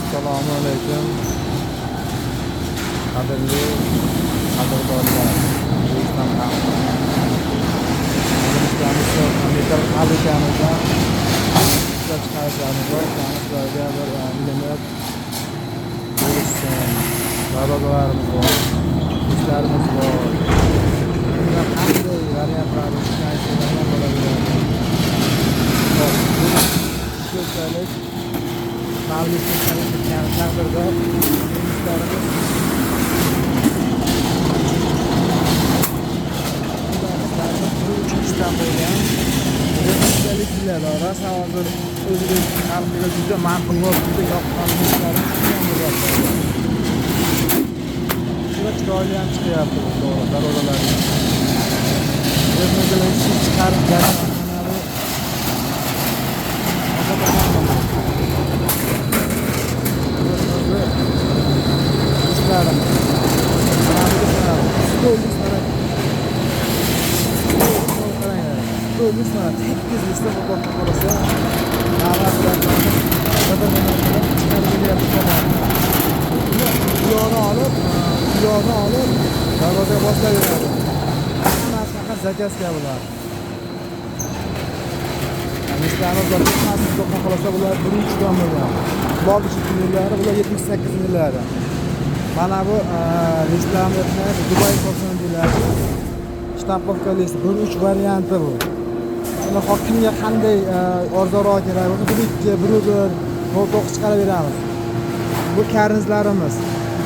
Assalomu alaykum. Qadrli qadrdonlar, O'zbekiston xalqi. Bugun metal fabrikamizda ishlab chiqarishlarimiz bor. Sizlarga bir ilinib bo'lishsin. Darvozalarimiz bor, ishlarimiz bor. Bunda qanday variantlar ishlaysiz bo'laveradi. Xo'p, ko'rsalik, mavjud ketgan taqdirda ishlarimiz uchinchidan bo'lgan restavratsiyalar rosa hozir o'zbek xalqiga juda ma'qul bo'lib, juda yoqqan ishlarimiz shundan bo'lyapti. Juda chiroyli ham chiqyapti bu to'g'ri darvozalar. Restavratsiya chiqarib jarayoni mana bu. Ishlarimiz. Stolni mana tekkiz lista xudo xohlasa, navbatlarni chiqarib kelyapti tomonidan. Bu yoqni olib, darvozaga bosilaveradi. Hammasi faqat zakazga bular. Listlarimiz bor, hammasi xudo xohlasa bular 1.3dan bo'lgan. Logish tunellari bular 78 millari. Mana bu listlarimiz Dubay 90 deyiladi. Shtampovka list 1.3 varianti bu. Buni hokimga qanday arzonroq kerak bo'lsa 1.2, 1.1, 0.9 chiqarib beramiz. Bu karnizlarimiz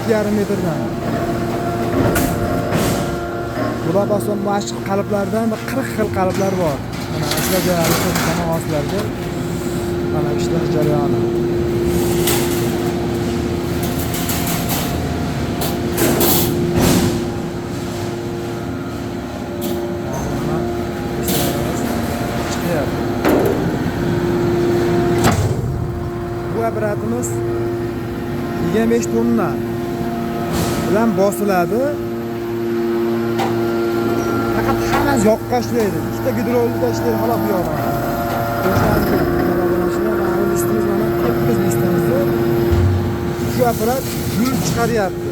2,5 metrdan. Bular asosan mashq qaliblardan 40 xil qaliblar bor. Mana ishlash jarayoni ko'rsataman. Mana ishlash jarayoni. Bu apparatimiz 25 tonna bilan bosiladi. Faqat hammasi yoqqa ishlaydi. Ikkita gidrolika ishlaydi xolos bu yoqda. Mana bu listimiz mana tekkiz listimizni shu apparat yurib chiqaryapti.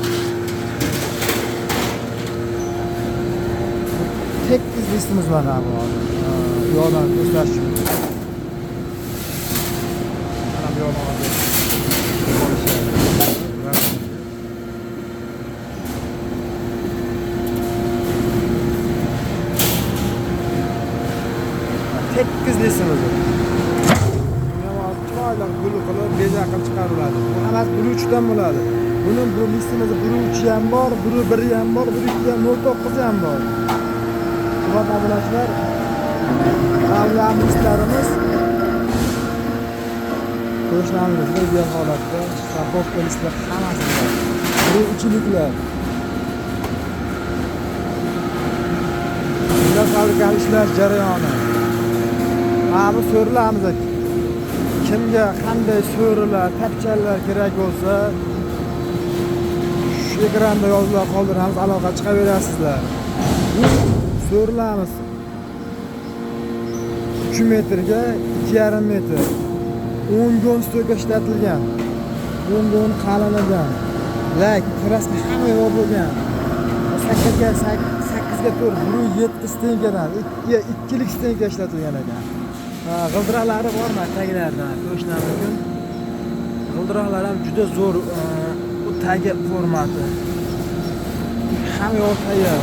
Tekkiz listimiz mana bu. Bu yoqdan ko'rsatish mumkin. Mana bu yoqdan hozir tekkiz listimiz. Chiroyli gul qilib, bezak qilib chiqariladi. Bu hammasi 1.3dan bo'ladi. Buni bu listimizda 1.3 ham bor, 1.1 ham bor, 1.2 ham, 0.9 ham bor. Qimmat obunachilar, mana listlarimiz ko'rishlarimiz juda ideal holatda. Shtampovka listlar hammasi bor. 1.3liklar. Bundan fabrikani ishlash jarayoni. Mana bu so'rilarimiz. Kimga qanday so'rilar, tapchanlar kerak bo'lsa, shu ekranda yozuvlar qoldiramiz, aloqa chiqaverasizlar. Bu so'rilarimiz 3 metrga 2,5 metr. 10 gon stoyka ishlatilgan. 10 gon qalinidan. Lak, kraska hamma yo'q bo'lgan. 8ga 8ga 4, 1.7 stenkadan, 2lik stenka ishlatilgan ekan. G'ildiroqlari bor mana taglaridan ko'rishlar mumkin. G'ildiroqlar ham juda zo'r, bu tagi formati. Hamma yo'q tayyor.